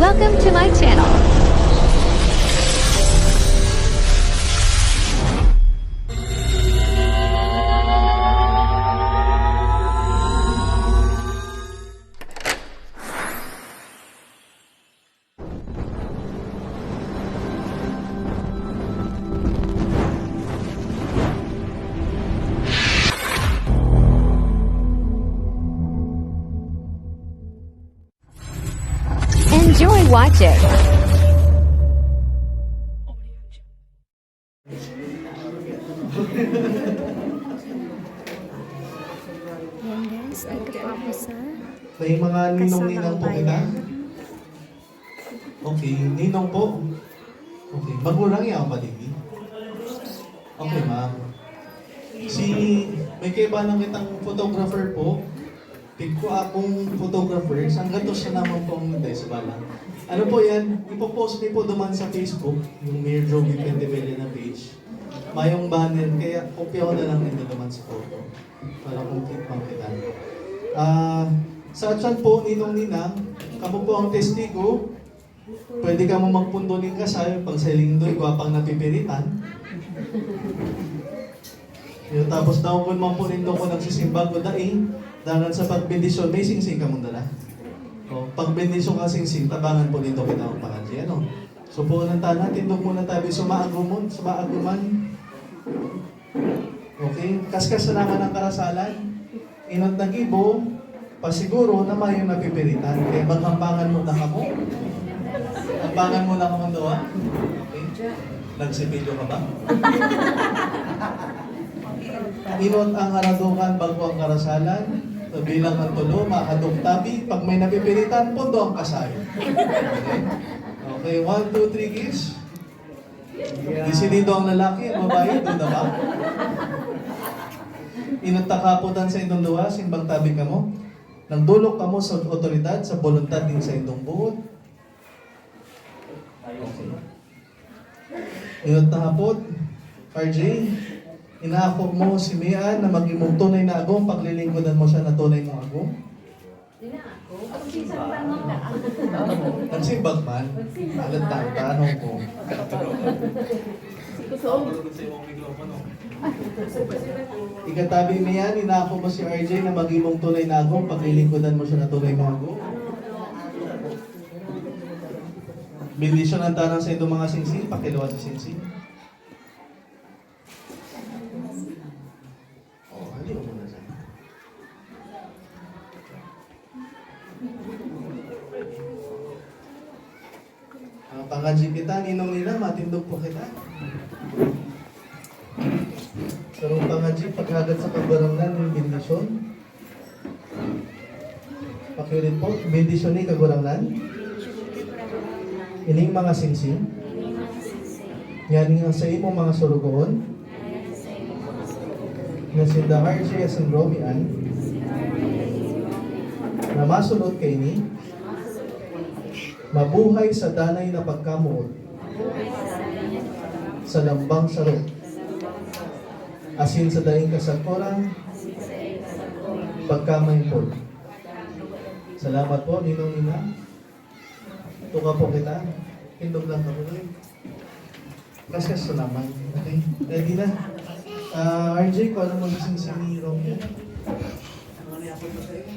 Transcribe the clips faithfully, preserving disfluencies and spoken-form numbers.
Welcome to my channel. Enjoy watching. Yan guys, dito po ako sa May mga ninong-ninang po kita. Kasambayan. Okay, ninong po. Okay, magulang yan, paligi. Okay, ma'am. Si, may kaibahan kitang photographer po. Tig ko akong photographer, sanggatos na naman po ang test bala. Ano po yan? Ipopost niyo po duman sa Facebook, yung Mayor Joey Pentebella na page. Mayong banner, kaya kopya ko na lang nito duman sa photo. Para complete pang kita. Ah, sa atyan po, ninong ninang, kamo po ang testigo, pwede kamo magpundo ning kasal pag sa lingdoy, gwapang napipiritan. Yun, tapos daw kun man po nindo ko nagsisimbag ko dai, dangan sa pagbendisyon, may singsing kamong dala. O, pagbendisyon ka singsing, tabangan po nindo kita ang pangadyi, ano? So, po nang tanan, tindog muna tabi, sumaagumon, sumaaguman. Okay? Kaskas na naman ang karasalan. Inot na gibo, pasiguro na mayong napipiritan. Kaya maghambangan muna kamo. Hambangan muna kamo, duwa. Okay? Nagsipilyo ka ba? Inot ang haradukan, bago ang karasalan. So, bilang ang tulo, mahadok tabi. Pag may napipiritan, pundo ang kasal. Okay? Okay, one, two, three, kiss. Desidido ang lalaki, ang babae, duda ba? Inot ta kaputan sa indong duwa, simbag tabi kamo. Nagdolok kamo sa otoridad, sa boluntad nin sa indong buot. Okay. Inot na hapot, R J, inaako mo si Mian na magimong tunay na agom, paglilingkodan mo siya na tunay mong agom? Di na ako. Pag minsan pa naman ka. Nagsimbag man. Nagsimbag Alat man. Ang tanong ko. Ikaw sa Ikatabi mi yan, inako mo si R J na magimong tunay na agom, paglilingkodan mo siya na tunay mong agom. Bendisyon ang tanang sa itong mga singsing, pakiluwas sa singsing. Oh, hindi mo muna siya. Ah, pangadji kita, ninong nina, matindog po kita. Sarong pangadji, paghagad sa kagurangnan, yung bendisyon. Pakiulit po, bendisyon ni Kagurangnan. Ining mga singsing. Nganing ang sa imong mga surugoon. Na sinda R J asin Romy Ann. Na masunod kaini. Mabuhay sa danay na pagkamoot. Sa lambang saro. Asin sa daing kasagkoran, pagkamay po. Salamat po, Ninong Nina. Tuka po kita. Tindog lang kamo, Noy. Kaskas na naman. Okay. Ready na? Ah, R J, kung ano mo gusto sa ni Romy? Ano na ako sa iyo?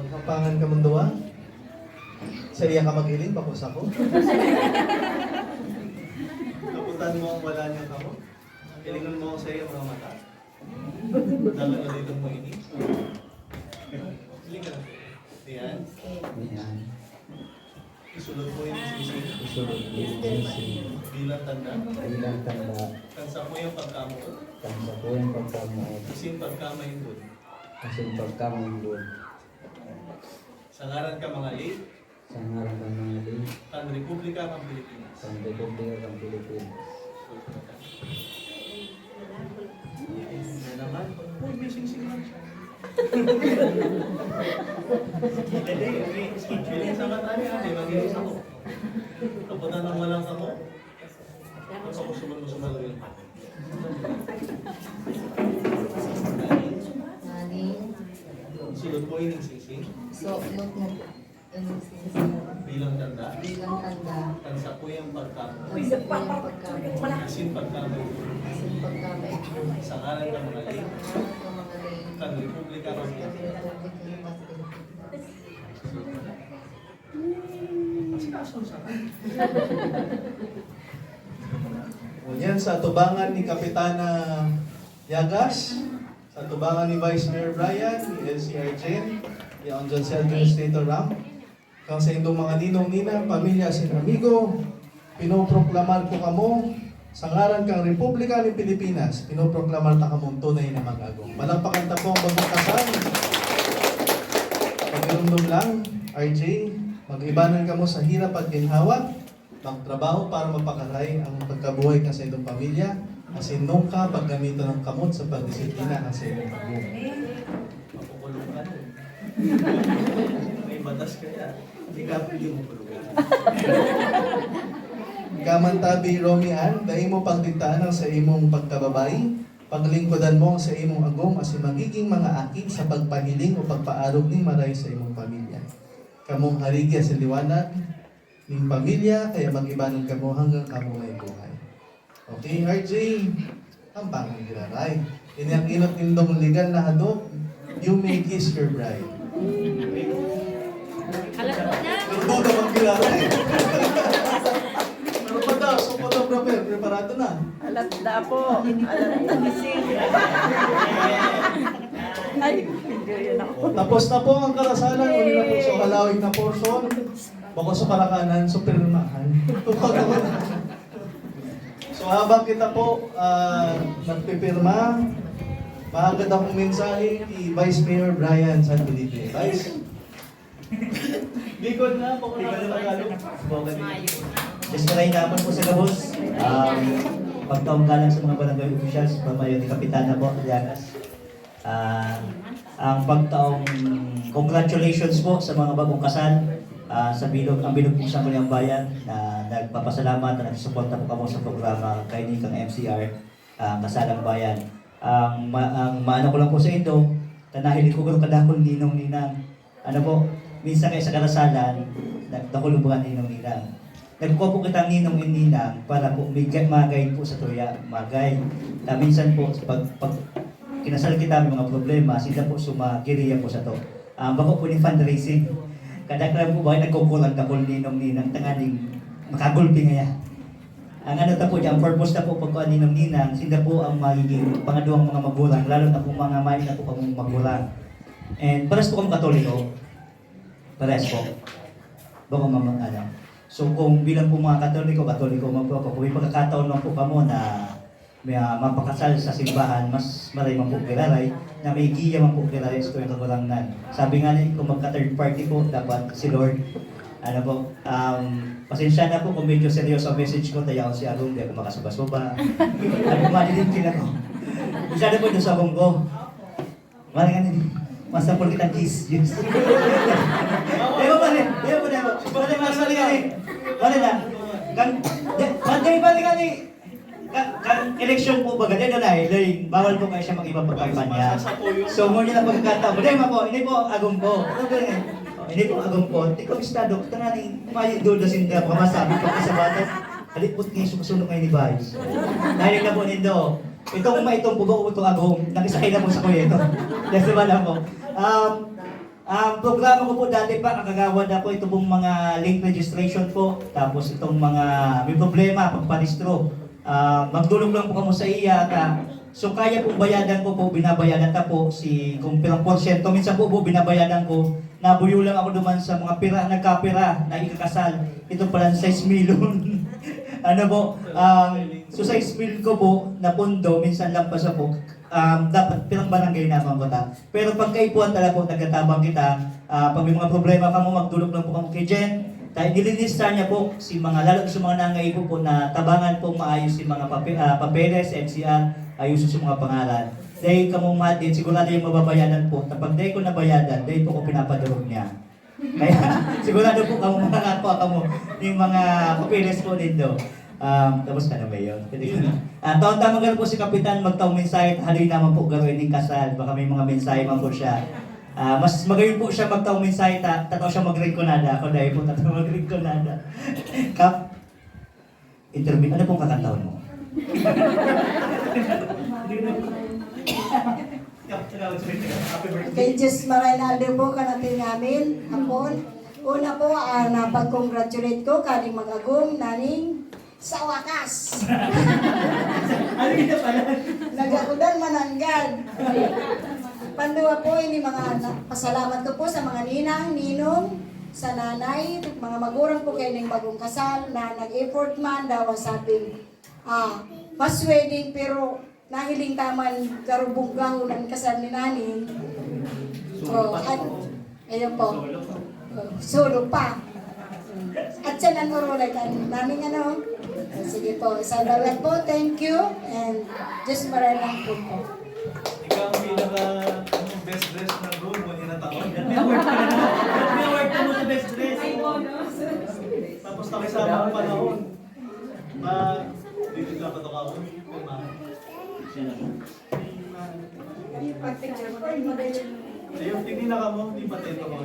Magkapangan ka, Mundoa? Sa iya ka mag-iling, bakos ako. Kaputan mo ang wala niya kamo. Ilingon mo ako sa iya, mga mata. Dapat na dito mo ini. Iling ka lang. Ayan. Ayan. Isulod mo yung sisig. Isulod mo yung sisig. Bilang tanda. Bilang tanda. Kan sa kuyang pagkamoot. Kan sa kuyang pagkamoot. Asin pagkamaimbod. Asin pagkamaimbod. Sa ngaran ka mga late. Sa ngaran kan mga late. Kan Republika kan Pilipinas. Kan Republika kan Pilipinas. Yan naman. Uy, may singsing lang siya. Hindi, may singsing sa mata niya. Hindi, mag-iisa ko. Kaputan ng walang kamo. Ano sa gusto mo, gusto mo gawin? Sulod mo yung singsing. So, note mo po. Yung sinasabi. Bilang tanda. Bilang tanda. Pagsapoy ang pagkamoy. Pagsapoy ang pagkamoy. Asin pagkamoy. Asin pagkamoy. Sa ngalan ng mga leyes. Sa ngalan ng mga leyes. Kan Republika ng Kan Republika ng Pilipinas. Ngunyan, sa atubangan ni Kapitana Yagas, sa atubangan ni Vice Mayor Brian, ni L C R Jen, ni Angel si Administrator Ram, kang sa indong mga ninong, ninang, pamilya, asin amigo, pinoproklamar ko kamo sa ngaran kan Republika nin Pilipinas, pinoproklamar ta kamong tunay na mag-agom. Palakpakan ta po ang bagong kasal. Pagirumdom lang, R J, mag-ibanan kamo sa hirap at ginhawa. Magtrabaho para mapakaray ang pagkabuhay kan saindong pamilya, asin nunka paggamiton ang kamot sa pagdisiplina kan saindong agom. Makukulong ka nun. May batas kaya. Hindi ka pwede makulong. Ika man tabi, Romy Ann, dai mo pagdiktaan ang sa imong pagkababae, paglingkodan mo ang sa imong agom asin magiging mga aki sa pagpahiling o pagpaarog nin maray sa imong pamilya. Kamong harigi asin liwanag nin pamilya, kaya mag-ibanan kamo hanggang kamo may buhay. Okay, R J? Ang bagong giraray. Ini ang inot nindong legal na hadok. You may kiss your bride. Alam mo na. Ang bagong giraray. Ano pa daw? So, photographer, preparado na. Alat na po. Alat na gising. Ay, hindi yun ako. Tapos na po ang karasalan. Uli na po sa kalawig na portion. Bako sa parakanan, so pirmahan. So, habang kita po, ah, nagpipirma, mahagad akong mensahe kay Vice Mayor Brian San Felipe. Vice? Bicol na, bako na Tagalog. Just maray na po sa gabos. Um, pagkaong galang sa mga barangay officials, pamayo ni Kapitana po, Yagas. Ah, ang pagtaong congratulations po sa mga bagong kasal. Ah, sa bilog, ang bilog po sa Sangguniang Bayan na nagpapasalamat na nagsusuporta po kamo sa programa kaini kang M C R, ah, Kasalang Bayan. Ang ma-, ang maano ko lang po sa indo, ta nahiling ko kadakul ninong ninang. Ano po, minsan kayo sa karasalan, nagdakul po ang ninong ninang. Nagkuha po kitang ninong and ninang para po may gui-, ma-guide po sa tuya, ma-guide. Ta minsan po, pag, pag kinasal kita, may mga problema, sila po sumagiriya po sa to. Ah, bako po ni fundraising. Kadaklan po ba, nagkukulang dakul ninong ninang, tanganing makagulpi ngaya. Ang ano ta po dyan, purpose ta po pagkuha ninong ninang, sila po ang magiging pangaduang mga magurang, lalo na po mga may na po kamong magurang. And pares po kami Katoliko, pares po. Bako mamang ano. So, kung bilang po mga Katoliko, Katoliko man po ako. Kung may pagkakataon man po kamo na may, ah, mapakasal sa simbahan, mas maray man po giraray, na may giya man po giraray sa tuwing kagurangnan. Sabi nga ni, kung magka-third party po, dapat si Lord. Ano po, um, pasensya na po kung medyo seryoso ang message ko, tayaon si Agong, di ako makasuba-suba. Ano, madilim din ako. Masyado po doon sa Agong ko. Mali nga ni. Mas napul kita kiss. Yes. Di ba, mali? Di ba, di ba? Mali, mali, mali nga ni. Mali na. Kan, di, mali, mali nga ni. Ka, kan eleksyon po ba, ganyan na eh. Dahil bawal po kayo siya mag-iba pagkampanya. So, mo nila pagkakataon. Di ba po? Hindi po, Agong po. Ano ba yun? Hindi po, Agong po. Di ko bistado. Tanganing, may duda sinda. Baka masabi pa sa bata. Halipot nga yung sumusunod ngayon ni Vice. Dahil na po nindo. Itong maitong pugo ko itong agom, nakisakay na po sa kuya ito. Yes, diba lang po? Um, ang programa ko po dati pa, kakagawad ako, ito pong mga late registration po, tapos itong mga may problema, pagparehistro. Ah, magdulog lang po kamo sa iya, ta, so kaya pong bayadan ko po, binabayadan ta po, si, kung pirang porsyento, minsan po po, binabayadan ko, nabuyo lang ako duman sa mga pira, nagkapira, na ikakasal. Ito pala, sais milyon. Ano po, um, so sais mil ko po na pondo, minsan lang pa siya po, um, dapat pirang barangay naman ko ta. Pero pagkaipuhan talaga po, nagtatabang kita. Ah, pag may mga problema kamo, magdulog lang po kamo kay Jen. Dahil nilinis niya po si mga, lalo sa mga nangaipo po na tabangan po maayos si mga pape-, ah, papeles, M C R, ayusin sa mga pangalan. Dahil kamo madin, sigurado yung mababayadan po. Kapag dahil ko nabayadan, dahil po ko pinapadurog niya. Kaya sigurado po kamo, makakakuha kamo yung mga papeles po nindo. Um, tapos ka na, Mayor? Ah, taon tamang garo po si Kapitan, magtaong mensahe, haloy naman po garo ining kasal. Baka may mga mensahe man po siya. Ah, mas magayon po siya magkaong mensahe ta, tatao siya magringkonada. Ako dahil po tatao magringkonada. Kap, interview, ano pong kakantahon mo? Kap, salamat sa mga happy birthday. Kay Diyos maray na aldaw po, kan ating amin, hapon. Una po, ah, napag-congratulate ko kaning mag-agom, naning sa wakas. Ano yun na pala? Nagakudan mananggad. Panduwa po, ini mga anak. Pasalamat ko po sa mga ninang, ninong, sa nanay, mga magurang po kayo ng bagong kasal na nag-effort man daw sa ating, ah, fast wedding, pero nahiling ta man karubong gahon ang kasal ni Naning. Oh, at, ayun po. Oh, solo pa. At siya nang orolay kan Naning ano. Sige po, sa dawat po, thank you. And just maray lang po po. Ikaw ang pinaka, ano, best dress na room mo, inataon. May award ka na. May award ka mo sa best dress. Tapos nakisama ang panahon. Ma, dito ka pa to ka, oh. Ayun, tingin na ka mo, di pa tayo pa.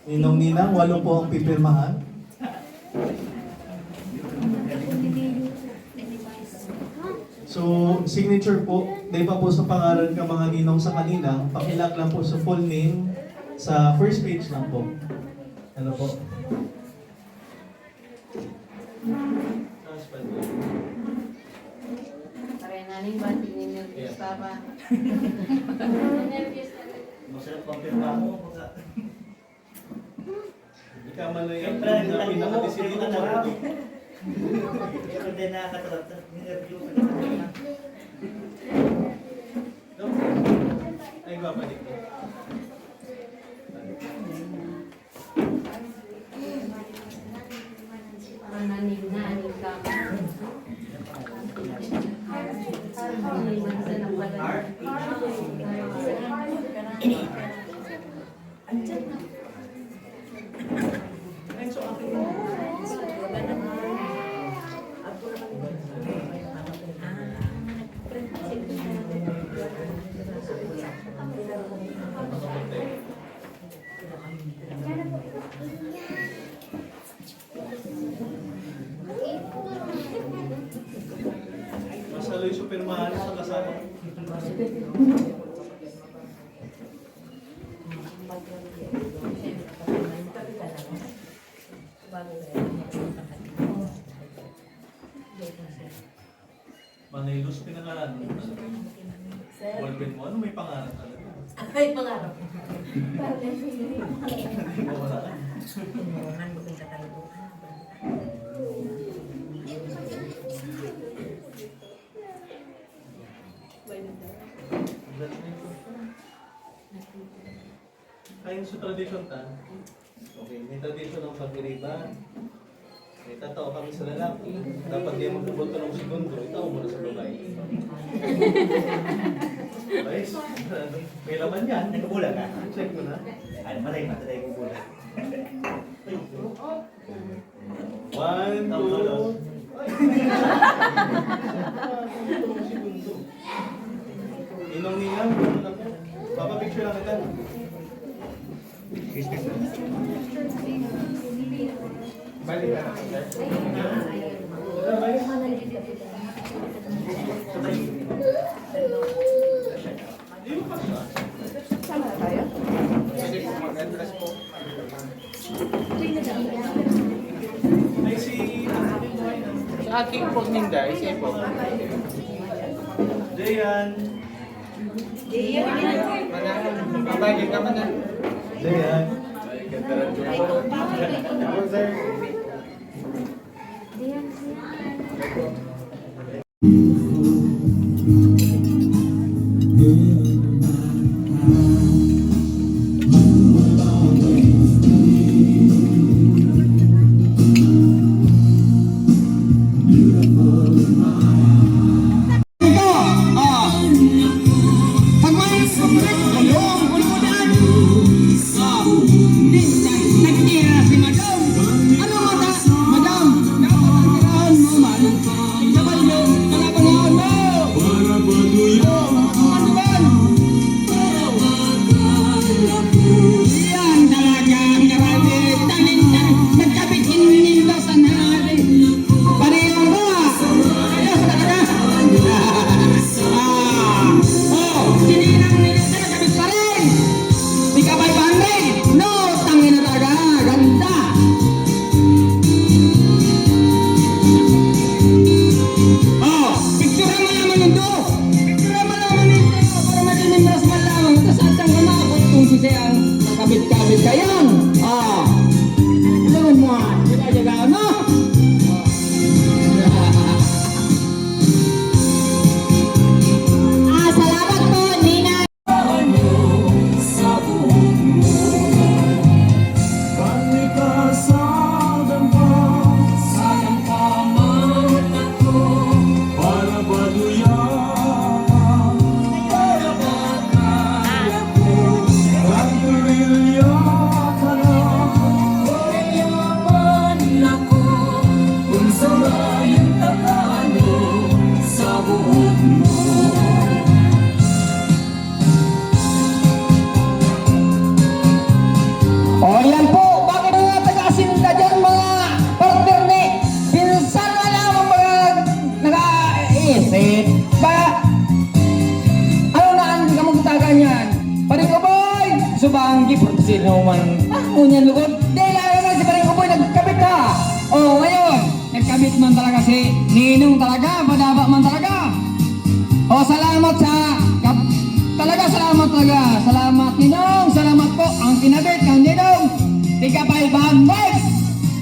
Ninong-ninang, walo po ang pipirmahan. So, signature po, dahil pa po sa pangaran ka mga ninong sa kanila, pakilak lang po sa full name, sa first page lang po. Ano po? Pareha na ning bati ni Nervous Papa. Nervous na rin. Masarap pang pirma mo, mga Ikaw man na yung Siyempre, pinaka-, ang pinaka-decision mo, ano? Siyempre, nakakatarap na. Nervous na rin. Ay, babalik ko. Mananing-naning ka. Mananing-naning ka. Masaloy sa pirmahan sa kasama. Manay Luz, pinangalan mo. Sir? Ballpen mo, ano, may pangarap talaga? Ay, pangarap. Hindi mo wala. Tinulungan mo kung katalohan. Ayon sa tradisyon ta, okay, may tradisyon ang pag-iriba. May tatao kami sa lalaki. Dapat di magpupulto ng segundo, itaw mo na sa babae. Guys, may laman yan. Nagkabulan ka? Check mo na. Ay, malay, matay ko bulan. One, two. Ninong-ninang, ano na po? Papapicture lang kita. Balik na, sir. Saan na tayo? Pwede po mag-address po. Sa aking po, Ninday, siya po. Dayan. Dayan. Mabalik naman na. Dayan. Ako, sir. Ang kabit-kabit kayan. Ah. Ano mo? Yaga-yaga, no? Ah, salamat po, Nina. O, yan po. Bakit mga taga-Asinda dyan, mga partner ni? Pinsan na lamang mga nag-iisip ba? Ano na ang kamugtakan yan? Paring Uboy! Subang, di por sino man. Ah, ngunyan lugod. Di, lalo na si Paring Uboy, nagkabit ha. O, ngayon, nagkabit man talaga si Ninong talaga, madaba man talaga. O, salamat sa, kap-, talaga, salamat talaga. Salamat, Ninong. Salamat po. Ang kinabit, ang Ninong. Tigka five hundred.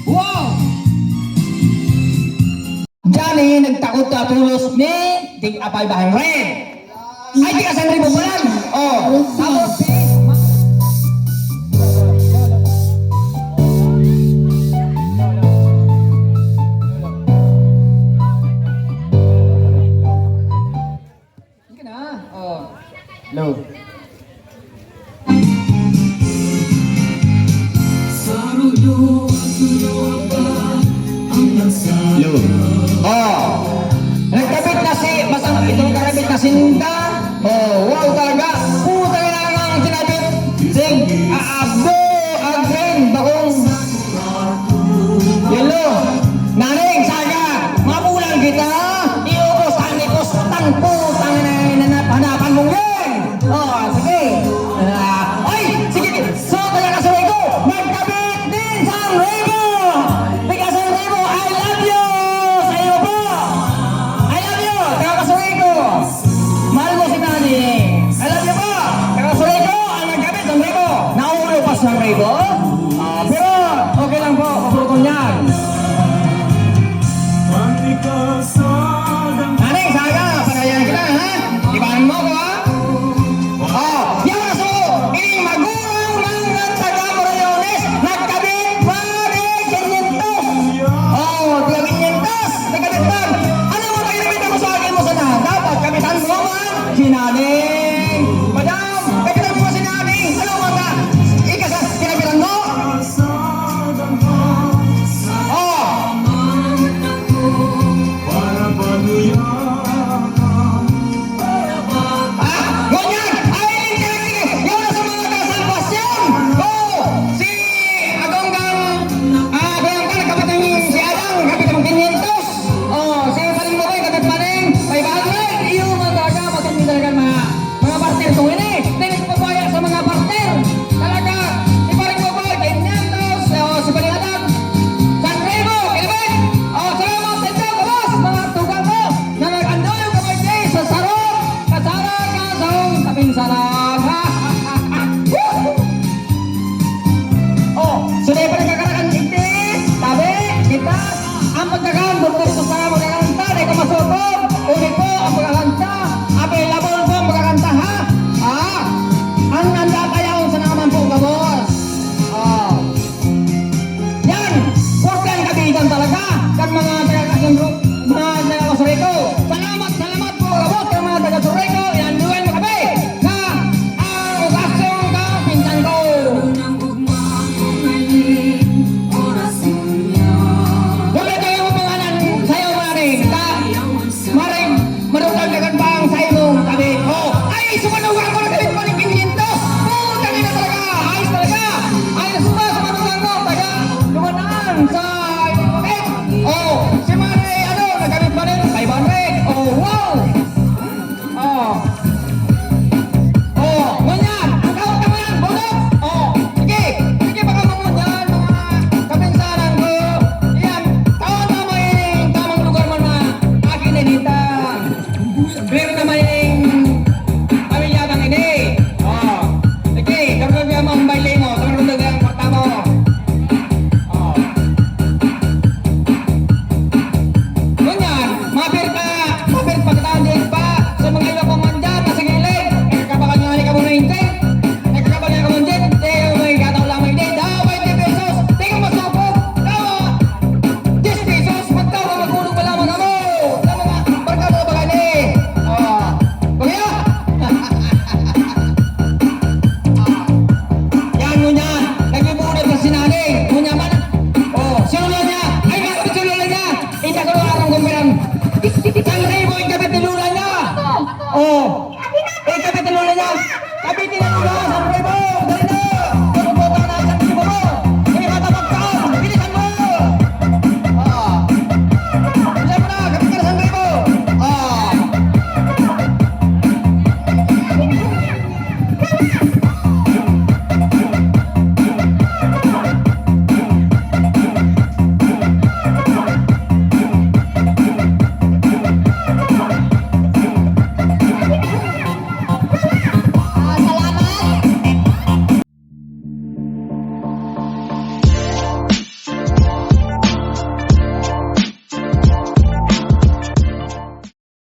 Wow! Diyan eh, nagtakod ka pulos ni tig-apay bahan rin. Ay, tiga san ribo pa lang. Oh, tapos, Sige na. Oh. Hello. Hello. Oh. Nagkabit na si, basta itong kakabit na sinda. Oh, wow talaga. Puta na nga ang kinabit. Sig, aabo, agrin, bakong Hello, Naning Saga, mabulang kita, iubos ang ipos, tang putang ina, hinanap-hanapan mong yan. Oh, sige. Ah, ay, sige. So, taga Casureco, nagkabit din sa Rebo. Taga San Rebo, I love you. Sa iyo po. I love you, taga Casureco. Mahal mo si Nani. I love you po. Taga Casureco, ang nagkabit, San Rebo. Naulo pa sa Rebo. Ah, pero okay lang po, paborito niyan. Naning Saga, panayan kita, ha? Ibahan mo ko, ha? Oh, yan, so, ining magurang mga taga Moriones, nagkabit pa de quinientos. Oh, taga quinientos, nagkabit pa. Ano mo tayo nabit ako sa akin mo sana? Dapat kabitan mo man si Naning. Madam, kabitan mo si Naning. Ano mo ta? Ika sa kinabitan mo? Oh. Ah, ngunyan, ay, yun na sa mga taga San Sebastian. Oh, si Agonggang, ah, Agonggang, kapatid ni si Adang, kapatid ng quinientos. Oh, si Paring Boboy, kapatid pa rin, five hundred. Iyo, mga talaga, matindi talaga, mga, mga partner ko ini. Dili ko pabaya sa mga partner. Talaga, si Paring Boboy, quinientos. Oh, si Paring Adang, san ribo, kinaban. Oh, salamat sa inyo, gabos, mga tugang ko. Na nag-andam ka birthday sa sarong kasara ka sarong kapinsaran. Oh, so dai pa nagkakarakan digdi, tabi, kita, ang pagkakan, doktor ko sa magkakanta, dai ka masukog, uli po ang pagkakanta, available po ang pagkakanta, ha? Ah, ang nanda tayaw sa naman po, gabos. Ah. Yan! Porke ang kabihigan talaga kan mga taga-, mga taga-Casureco. Salamat, salamat po, gabos kan mga taga-Casureco. Yan, duyan mo kami na ang okasyon ka, pinsan ko. Wala kayo pangalan sa'yo, Maring. Ta-, Maring, madugtang ka kan pang sa imong tabi. Oh, ay, sumanuga ko na